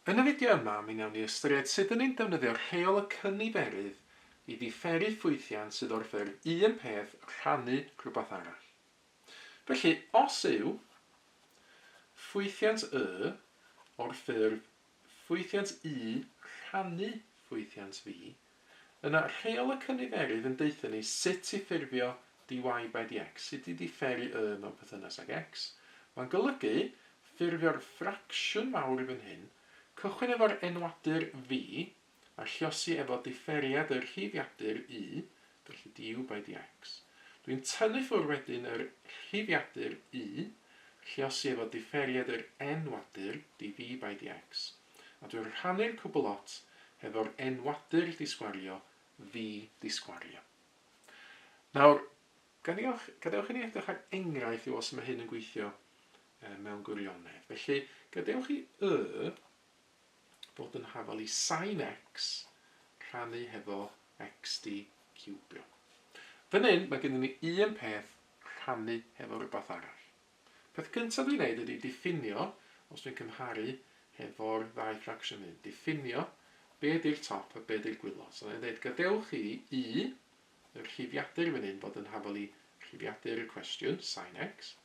Yn y fideo yma, mi wnawn ni ystyried sut dyn ni'n defnyddio rheol y cyniferydd i ddifferu ffwythiant sydd o'r ffurf un peth rhannu rhywbeth arall. Felly, os yw ffwythiant y o'r ffurf ffwythiant u rhannu ffwythiant v, yna rheol y cyniferydd yn deutha ni sut i ffurfio dy by dx, sut i ddifferu y mewn perthynas ag x. Mae'n golygu ffurfio'r ffracsiwn mawr i fan hyn, cychwyn efo'r enwadur v, a lluosi efo diferiad y rhifiadur u, felly du by dx. Dwi'n tynnu ffwrdd wedyn yr rhifiadur u, lluosi efo diferiad yr enwadur dv by dx, a dwi'n rhannu'r cwbl lot hefo'r enwadur di sgwario v di sgwario. Nawr, gadewch, gadewch i ni edrych ar enghraifft i weld sut mae hyn yn gweithio mewn gwirionedd. Felly, gadewch i y fod yn hafal i sin x rhannu hefo x di ciwbio. Fan hyn, mae gennym ni un peth rhannu hefo rhywbeth arall. Peth cyntaf dwi'n neud ydy diffinio, os dwi'n cymharu hefo'r ddau ffracsiwn hyn, diffinio be ydy'r top a be ydy'r gwylod. So na i ddeud gadewch i u, y rhifiadur fan hyn, fod yn hafal i rhifiadur y cwestiwn, sin x.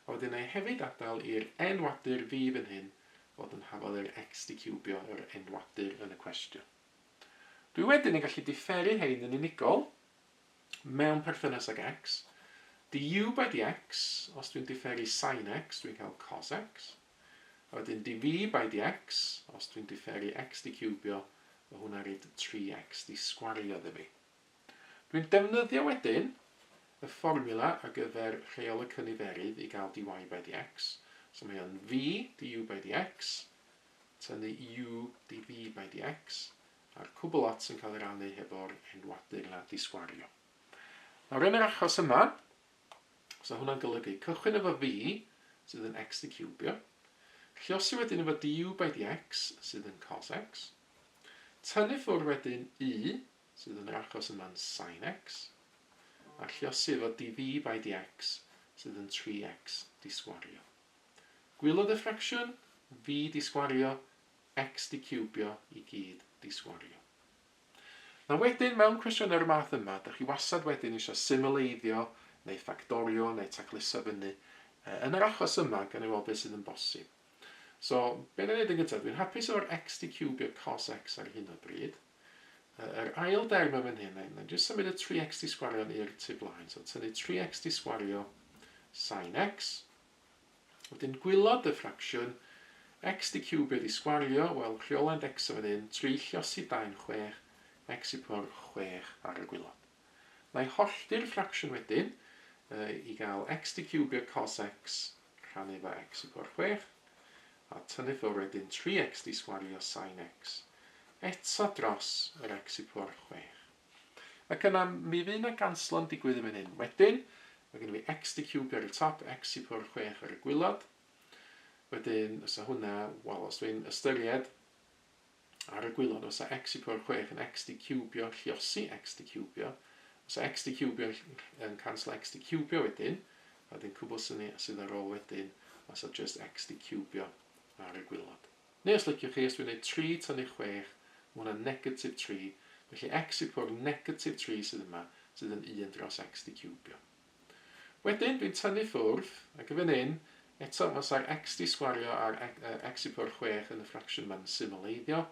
A wedyn na i hefyd adael i'r enwadur v fan hyn fod yn hafal i'r x di ciwbio yr enwadur yn y cwestiwn. Dwi wedyn yn gallu diferu hein yn unigol, mewn perthynas ag x, du by dx, os dwi'n diferu sin x, dwi'n cael cos x. A wedyn dv by dx, os dwi'n diferu x di ciwbio, mae hwnna'n rhaid 3x di sgwario iddo fi. Dwi'n defnyddio wedyn y fformiwla ar gyfer rheol y cyniferydd i gael dy by dx. So mae o'n v du by dx, tynnu u dv by dx, a'r cwbl lot yn cael ei rannu hefo'r enwadur yna di sgwario. Nawr yn yr achos yma, so hwnna'n golygu cychwyn efo v, sydd yn x di ciwbio, lluosi wedyn efo du by dx, sydd yn cos x, tynnu ffwrdd wedyn u, sydd yn yr achos yma'n sin x, a lluosi efo dv by dx, sydd yn 3x di sgwario. Gwylod y ffracsiwn, v di sgwario, X di ciwbio i gyd di sgwario. Nawr wedyn, mewn cwestiynau o'r math yma, dych chi wastad wedyn eisiau symleiddio, neu ffactorio, neu tacluso fyny. Yn yr achos yma, gawn ni weld beth sydd yn bosib. So, be na i wneud yn gyntaf? Dwi'n hapus efo'r x di ciwbio cos x ar hyn o bryd. Yr ail derm yn fan hyn, na i jyst symud y 3x di sgwario i'r tu blaen. So, tynnu 3x di sgwario sin x. Wedyn gwylod y ffracsiwn, x di ciwbio di sgwario, wel rheolau indexo fan hyn, 3 lliosi 2 yn 6, x i pwr 6 ar y gwylod. Na i hollti'r ffracsiwn wedyn i gael x di ciwbio cos x rhannu efo x i pwr 6, a tynnu ffwrdd wedyn 3x di sgwario sin x eto dros yr x i pwr 6. Ac yna, mi fydd 'na ganslo'n digwydd yn fan hyn. Wedyn, mae gennym fi x di ciwbio ar y top, x i pwr 6 ar y gwilod. Wedyn, fysa hwnna, wel, os dwi'n ystyried ar y gwilod, fysa x i pwr 6 yn x di ciwbio, lliosi x di ciwbio. Fysa x di ciwbio yn canslo x di ciwbio wedyn, a wedyn cwbl sydd, sydd ar ôl wedyn, fysa just x di ciwbio ar y gwilod. Neu os liciwch chi, os dwi'n neud 3 tynnu 6, ma hwnna'n negatif 3, felly x i'r pwr negatif 3 sydd yma, sydd yn 1 dros x di ciwbio. Wedyn, dwi'n tynnu ffwrdd, ac yn fan hyn, eto, fysa'r x di sgwario a'r x i'r pwr 6 yn y ffracsiwn yma'n symleiddio.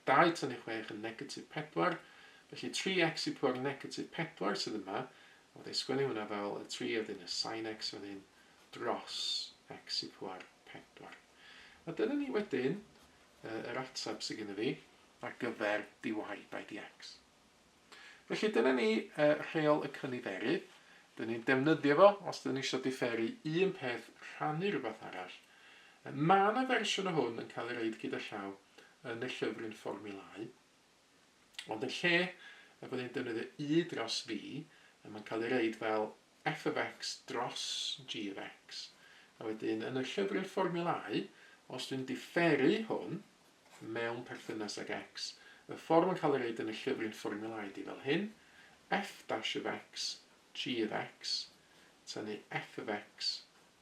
2 tynnu 6 yn negatif 4, felly 3x i'r pwr negatif 4 sydd yma, a fydda i'n sgwennu hwnna fel y 3 a wedyn y sin x fan hyn dros x i'r pwr 4. A dyna ni wedyn yr ateb sydd gennym fi ar gyfer dy by dx. Felly dyna ni rheol y cyniferydd. Dyn ni'n defnyddio fo os dyn ni eisiau diferu un peth rhannu rhywbeth arall. Mae yna fersiwn o hwn yn cael ei reid gyda llaw yn y llyfryn fformiwlâu. Ond yn lle y byddwn ni'n defnyddio u dros v, mae'n cael ei reid fel f of x dros g of x. A wedyn yn y llyfryn fformiwlâu, os dwi'n diferu hwn, mewn perthynas ag x. Y ffordd mae'n cael ei roid yn y llyfryn fformiwlâu ydy fel hyn, f dash of x, g of x, tynnu f of x,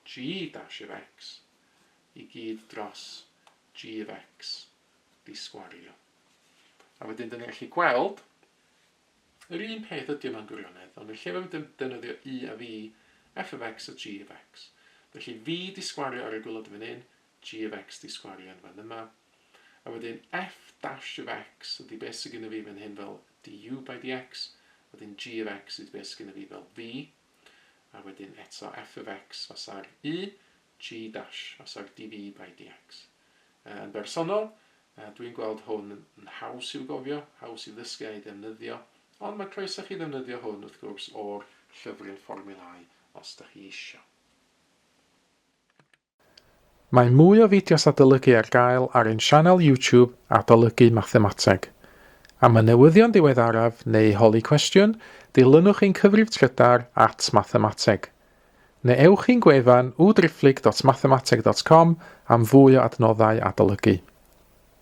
g dash of x, i gyd dros G of X di sgwario. A wedyn, dyn ni'n gallu gweld yr un peth ydy o mewn gwirionedd, ond yn lle mae'n defnyddio U a V, F of X a G of X. Felly V di sgwario ar y gwaelod fan hyn, G of X di sgwario yn fan yma. A wedyn F dash of X ydy beth sydd gennym fi fan hyn fel du by dx, wedyn G of X ydy beth sydd gennym fi fel V, a wedyn eto F of X fasa'r U, G dash fasa'r dv by dx. Yn bersonol, dwi'n gweld hwn yn haws i'w gofio, haws i ddysgu a'i ddefnyddio, ond mae croeso chi ddefnyddio hwn wrth gwrs o'r llyfryn fformiwlâu os da chi isio. Mae mwy o fideos adolygu ar gael ar ein sianel YouTube Adolygu Mathemateg. Am y newyddion diweddaraf neu holi cwestiwn, dilynwch ein cyfrif trydar at mathemateg. Neu ewch i'n gwefan www.mathemateg.com am fwy o adnoddau adolygu.